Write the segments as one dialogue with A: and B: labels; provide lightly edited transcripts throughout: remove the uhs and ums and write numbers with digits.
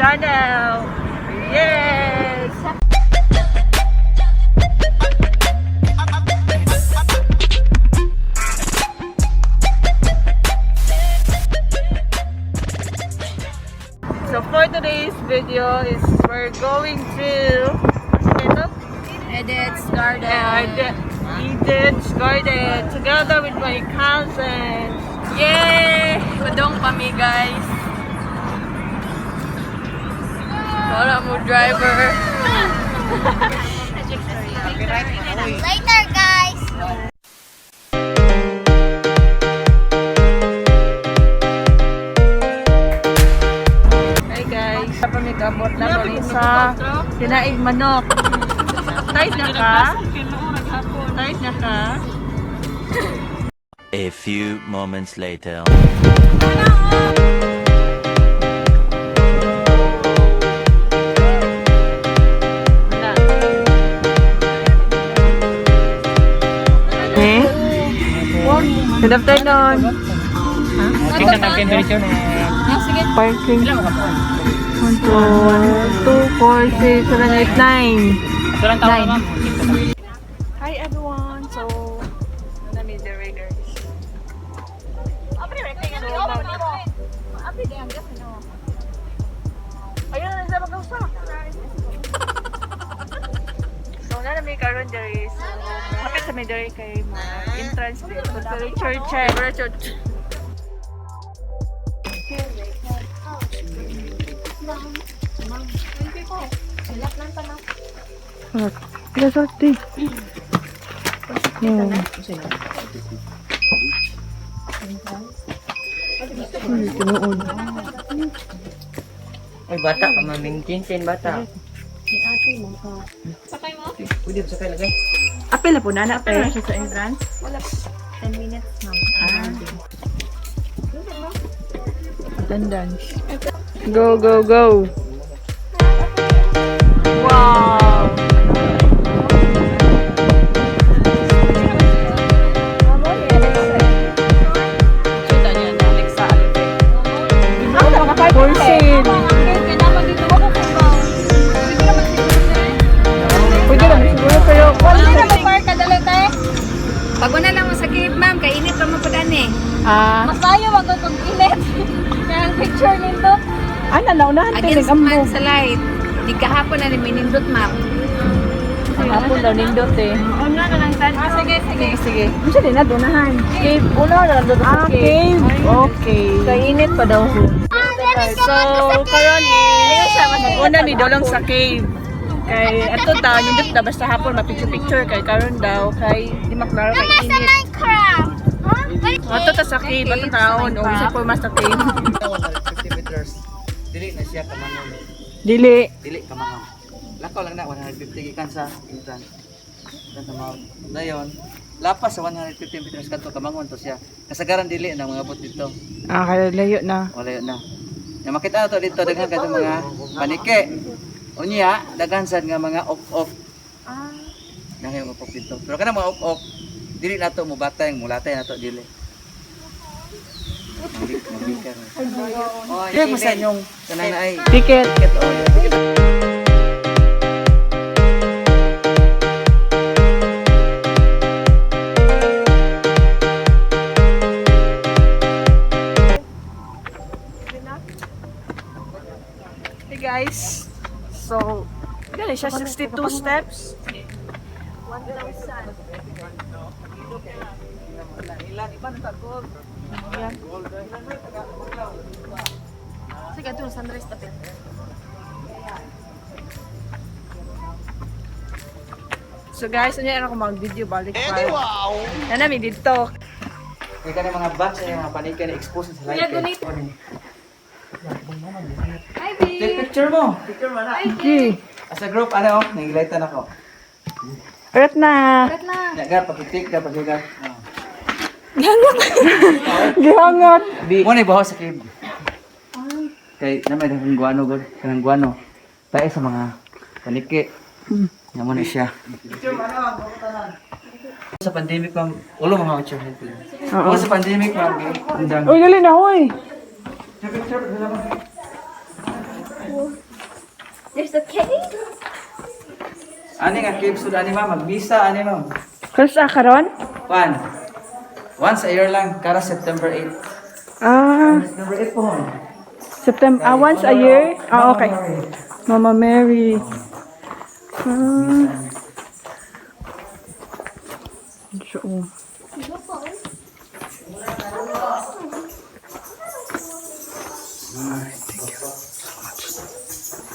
A: channel. Yes! So for today's video is we're going to ito?
B: Edith's Garden.
A: Eden's Garden together with my cousins. Yay!
B: Padong kami, guys. Wala mo driver.
C: Later, guys.
A: Hi guys, sa pamigabot na kami sa Tinaig Manok. Tight na ka? Tight na ka?
D: A few moments later.
A: Wala. Eh? Good afternoon. Parking. 1, 2, 2, 4, 6, 7, 8, 9. 9. Hi everyone! So, nami the guys. Ayun, nasa mag-usa. So, na nami karon diri. So, hapit sa may diri kay mga entrance dito sa church. Church. Lasati. Hmm. Ay, tinuod.
E: Ay, bata ka, mamintintin, bata.
B: Sakay mo?
E: Pwede ba sakay lagay?
A: Apil na po na, apil na siya sa entrance.
B: 10 minutes, ma'am.
A: Ah. Attendance. Go, go, go. Wow! Porcelain. Pwede lang siguro pero
B: Pag una lang mo sa cave, ma'am, kainit pa mo pa eh.
A: Ah,
C: Mas ayaw wag kong init. Kaya ang picture nito.
A: ana na unahan tayo
B: Against man
A: nag-ambog.
B: sa light. Di kahapon na minindot, ma'am.
A: Hapon daw nindot eh.
B: Ah, sige, sige.
A: Sige, sige. Unsa din na dunahan? Cave. Una na lang sa cave. Okay. Kainit pa daw. So, karon is una mi dolong sa cave. Kay ato ta nindot na basta hapon ma-picture picture kay karon daw kay di maklaro kay
C: Sa
A: init.
C: Minecraft.
A: Ato ta sa cave, ato taon o sa forma sa cave.
E: 150 meters. Dili na siya kamangon.
A: Dili.
E: Dili kamangon. Lakaw lang na 150 gikan sa entrance. Gikan sa mount. Dayon, lapas sa 150 meters kadto kamangon to siya. Kasagaran dili na mga abot dito.
A: Ah, kaya layo na.
E: Wala yun na. Na makita na to dito daghan kadto mga panike. Unya, daghan sad nga mga ok-ok. Ah. Daghan yung ok-ok dito. Pero kana mga ok-ok, dili na to mubatay, mulatay na to dili. Magbikar. Oh, yeah, masa inyong kanang ay
A: Ticket.
E: ticket oh. Yeah.
A: Hey guys. So, gani siya 62 steps.
B: Sige, ito, sunrise tapit.
A: So guys, ano ako mag-video balik pa. Wow. Nana mi dito.
E: Kaya kanang mga bats ay mga panike na expose sa light.
B: Kuya, Hi, babe.
E: Take picture mo. Picture mo na.
A: Okay.
E: As a group, ano, nangilaitan ako.
A: Earth na.
B: Kat na.
E: Nagar, pakitik ka, pakitik. Oh.
A: Gihangat.
E: Mo na ibaho sa cave. Kay na may daghang guano god, kanang guano. Tae sa mga paniki. Nga mo na siya. Sa pandemic ma'am, ulo mga watch your head please.
A: Oo.
E: Oo, sa pandemic ma'am, andang.
A: Uy, dali na hoy.
E: Picture, picture,
C: There's a cave.
E: Ani nga cave sud ani ma'am, magbisa ani ma'am.
A: Kanus-a karon?
E: One. Once a year lang, kara September 8.
A: Ah,
E: September 8 po.
A: September, ah, once a year? Ah, okay. Mama Mary. Ah. Siya, oh.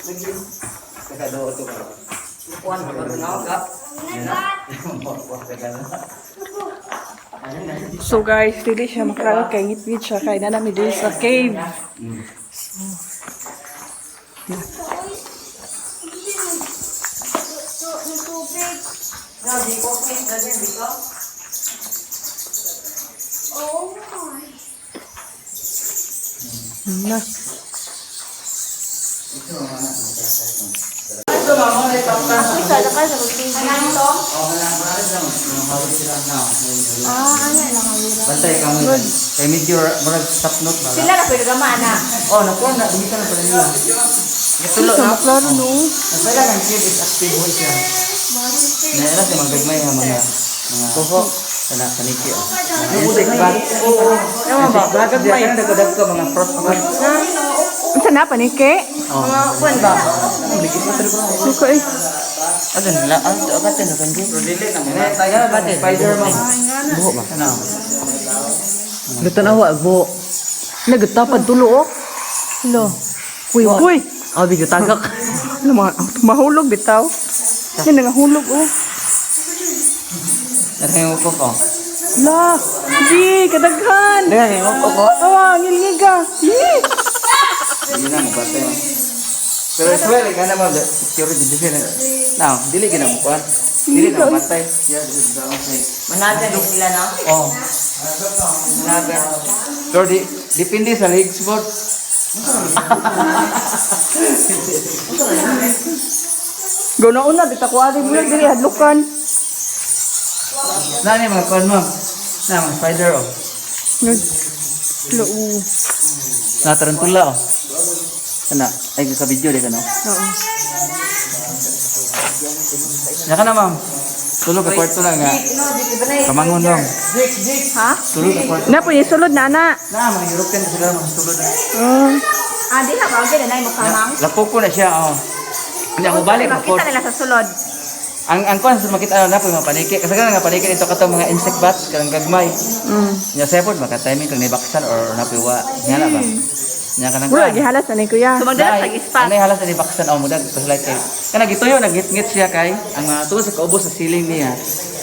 E: Teka, do ito ba?
A: So guys, dili siya maklaro kay ngitngit siya kay na nami diri sa cave.
C: Oh my.
A: Na.
E: Ito ma'am, mo na tapta.
C: Isa na ka sa mag-TV.
E: Oh, wala, wala lang. Mga sila na.
C: Ah, ano lang ang
E: Bantay ka mo. Kay medyo murag stop note ba?
B: Sila na pwede gama ana.
E: Oh, nakuha na dumita na pala nila. Gitulo
A: Sa
E: na.
A: maklaro no.
E: Ang pala ng cave is active ho siya. Naira sa mga gagmay nga mga mga kuho kana paniki. Oh. Mga insect bat. Oo.
A: Ewan ba?
E: Gagmay. Kana dagko mga fruit bat.
A: Unsa na paniki?
E: Oh. Mga kuan ba?
A: Suko eh.
E: Ano nila? Ang agad na kanji. Dili na mga spider mo. Buho ba? Ano?
F: Natanawa, buho. Nagtapad tulo, oh.
A: Hello. Uy, uy.
F: Ah, bigyo tagak.
A: Ano mga mahulog bitaw. Yan nangahulog oh.
E: Ano yung ukok oh?
A: La, di kadaghan.
E: Daghan yung ukok oh.
A: Awa, ngilngiga. Yee.
E: Hindi na mo bate. Pero as well, nga naman, security dito siya. Now, dili gina mo kuan. Dili na batay. Yeah, this is the outside.
F: Managa din sila, no?
E: Oh. Managa. Pero di, depende sa legs board.
A: Guna-una bitaw ko ari mo diri hadlukan.
E: Na ni mga kuan ma'am. Na mga spider oh.
A: Nag Lo. oh.
E: Na tarantula oh. Kana, ay sa video di kana.
A: Oo.
E: Na kana ma'am. Tulog ka kwarto lang nga. Kamangon ma'am.
A: Ha?
E: Tulog ka kwarto.
A: Na po yung sulod na ana.
E: Na mga European sila mga sulod.
A: Ah.
B: Ah, di na ba okay na mo kamang.
E: Lapok ko na siya oh. Hindi ako balik ako.
B: Makita nila sa sulod.
E: Ang kuan sa makita na po yung mga paniki. Kasi nga paniki nito katong mga insect bats kanang gagmay. Nya sa pod maka timing kang nibaksan or napiwa. Nga na ba? Nya kanang
A: Mura gihalas na ni kuya.
B: Sumagdala sa ispat.
E: Anay halas na nibaksan o mudag paslay kay. Kana gituyo nagngit-ngit siya kay ang mga tuod sa kaubos sa ceiling niya.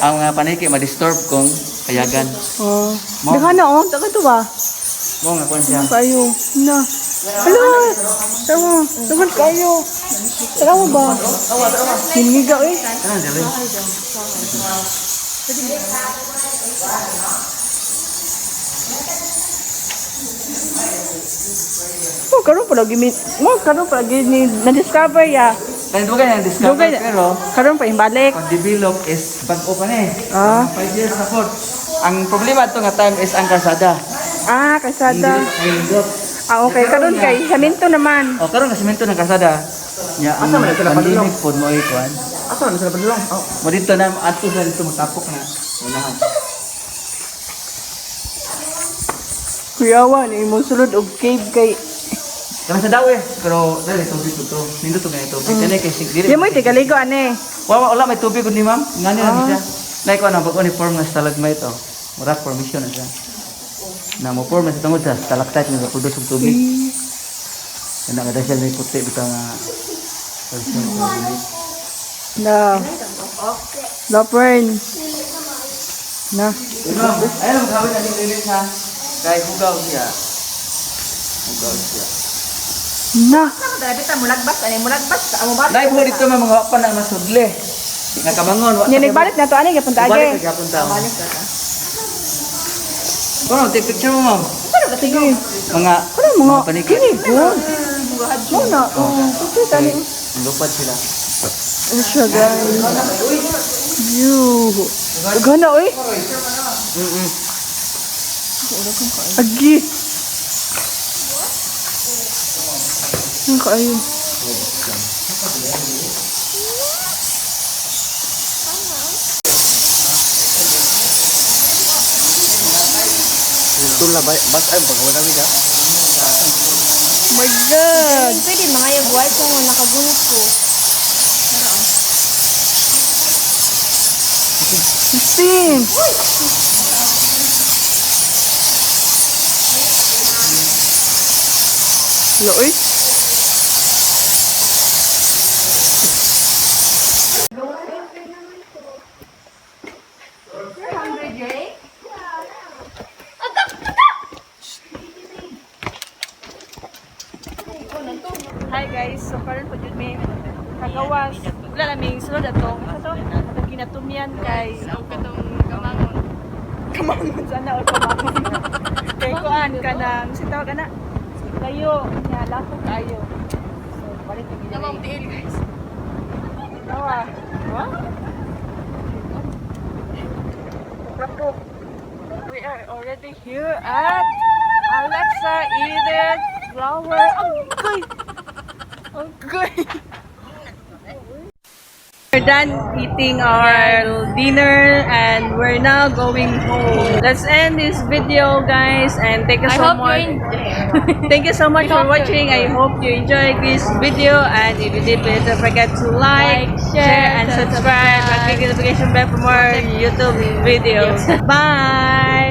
E: Ang mga paniki ma-disturb kung kayagan.
A: Oh.
E: Mo.
A: Daghan na oh, daghan to ba?
E: Mo nga kuan siya.
A: Kayo. Na. Hala. Tama. Daghan kayo. Tama ba? Ngilngiga eh.
E: Kanang dali.
A: Oh, karon pa lagi mi. Mo karon pa lagi ni na-discover ya.
E: Kaya dugay na discover
A: Dugay na.
E: pero
A: Karon pa imbalik.
E: pag develop is bag-o pa ni.
A: Ah.
E: 5 years na pod. Ang problema ato nga time is ang kalsada.
A: Ah, kalsada.
E: Hindi ay lindot.
A: Ah, okay. Karon kay haminto naman.
E: O karon nga semento ng kalsada. Nya ang pandemic pod mo ay kuan.
F: Asa na sila padulong? Oh.
E: Mo dito na ato sa dito matapok na. Unahan.
A: Kuyawa ni mo sulod og cave kay.
E: Kana sa daw eh, pero dali tubig to. Nindot to nga tubig. Kani kay sig dili.
A: Di mo tigaligo ane.
E: Wala wala may tubig kundi ma'am. Ngani lang siya. Like ano pag uniform nga stalagmite oh. Murag formation na siya. Na mo form na sa tungod sa stalactite nga produce og tubig. Kana nga dahil may puti bitaw nga
A: Na. Lapern. Na.
E: Ma'am, ayun ang gawin natin lilis ha. Kay hugaw siya. Hugaw siya.
A: Na.
B: Dala bitaw mulagbas ani mulagbas amo ba?
E: Dahil po dito ma'am, mga pa na masudle. Nga kamangon.
A: Nya nagbalik na to ani gyapon ta
E: Balik
A: age.
E: ka gyapon ta. Kono, take picture mo ma'am.
A: Sige.
E: Mga
A: Ano mga
E: paniki.
A: kini good. Mo na. Oh, picture tani.
E: Ang lupad sila.
A: Ano siya guys? You. Gana oy. Agi. Ano kayo?
E: Tula ba bas ay pag wala mi.
A: My God!
C: Pwede mga yung buhay ko nga nakagulog ko.
A: Sing! Loy. Hi guys, so karon po jud may kagawas. Wala na may sulod atong ito atong kinatumyan kay
C: Katong kamangon.
A: Kamangon sana or kamangon. Kay kuan kanang si tawag ana. Layo nya lako kayo. So balik kami diri.
C: Namang tiil, guys.
A: Tawa. Ha? Lapok. We are already here at Alexa Edith Flower. Okay. Okay. We're done eating our dinner and we're now going home. Let's end this video, guys, and thank you
C: I
A: so
C: hope
A: much.
C: you enjoy.
A: Thank you so much
C: We
A: for
C: hope you
A: watching. I hope you enjoyed this video, and if you did, please don't forget to like,
C: Like,
A: share,
C: share,
A: and subscribe, and click the notification bell for more YouTube videos. Bye!